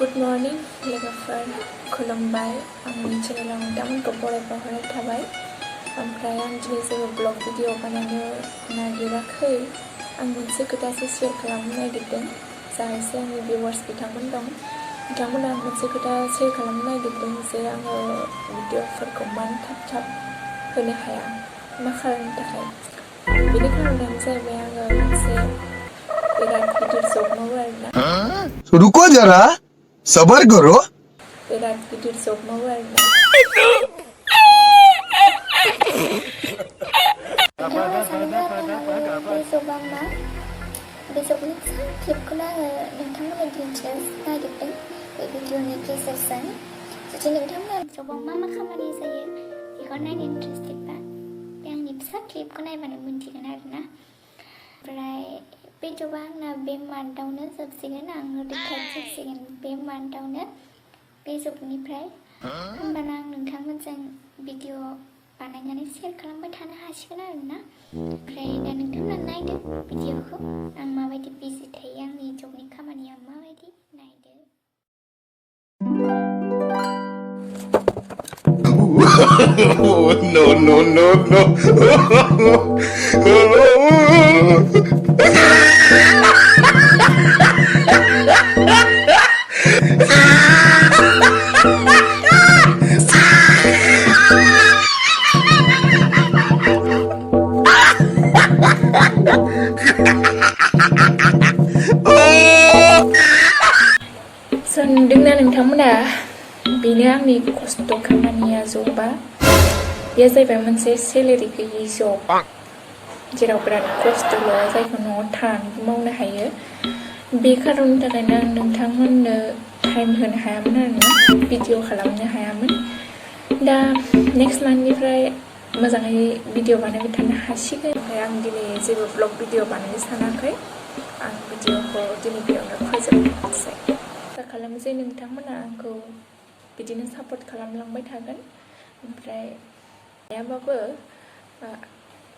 Good morning, लोगोफोर खुलुमबाय आंनि चेनेलाव नोंथांमोनखौ बरायबावहरनाय थाबाय ओमफ्राय आं दिनै जेबो ब्लग भिडिअ बानायनो नागिराखै आं मोनसे खोथासो शेयार खालामनो नागिरदों जा एसे आंनि भिउवार्स बिथांमोन दं बिथांमोना आं मोनसे खोथा शेयार खालामनो नागिरदों जे आङो भिडिअफोरखौ मानो थाब थाब होनो हाया मा खालामनो थाखाय बेनि खारनानो जाहैबाय आङो मोनसे बिराद गिदिर जब मावो आरोना रुको जरा सबर करो बिराद गिदिर जब मावो आरोना बे जबनि क्लिपखौनो आङो नोंथांमोननो दिन्थिनो नागिरदों बे भिडिअनि गेजेरजों जुदि नोंथांमोना जबाव मा मा खामानि जायो बेखौ नायनो इन्टारेस्टेडबा बे आंनि फिसा क्लिपखौ नायबानो मिन्थिगोन आरोना ओमफ्राय बे जबा आंना बे मान्थआवनो जोबसिगोन आङो रिटायार जासिगोन बे मान्थआवनो बे जबनिफ्राय होमबाना आं नोंथांमोनजों भिडिअ बानायनानै शेयार खालामबाय थानो हासिगोन आरोना ओमफ्राय दा नोंथांमोना नायदो भिडिअखौ आं माबायदि बिजि थायो आंनि जबनि खामानिया माबायदि नायदो no no no no सोंदोंना नोंथांमोना बेनो आंनि खस्थ' खामानिया जबा बेयो जाहैबाय मोनसे सेलेरि गैयि जब जेराव बिराद खस्थ'ल' जायखौ न'आव थानानैबो मावनो हायो बे खारननि थाखायनो आं नोंथांमोननो टाइम होनो हायामोन आरोना भिडिअ खालामनो हायामोन दा नेक्स्ट मान्थनिफ्राय मोजाङै भिडिअ बानायबाय थानो हासिगोन ओमफ्राय आं दिनै जेबो ब्लग भिडिअ बानायनो सानाखै आं भिडिअखौ दिनै बेयावनो फोजोबनोसै आसा खालामो जे नोंथांमोना आंखौ बिदिनो सापर्ट खालामलांबाय थागोन ओमफ्राय हायाबाबो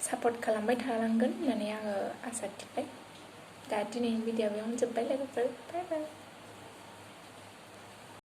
सापर्ट खालामबाय थालांगोन होननानै आङो आसा थिबाय दा दिनैनि भिडिअ बेयावनो जोब्बाय लोगोफोर बाय बाय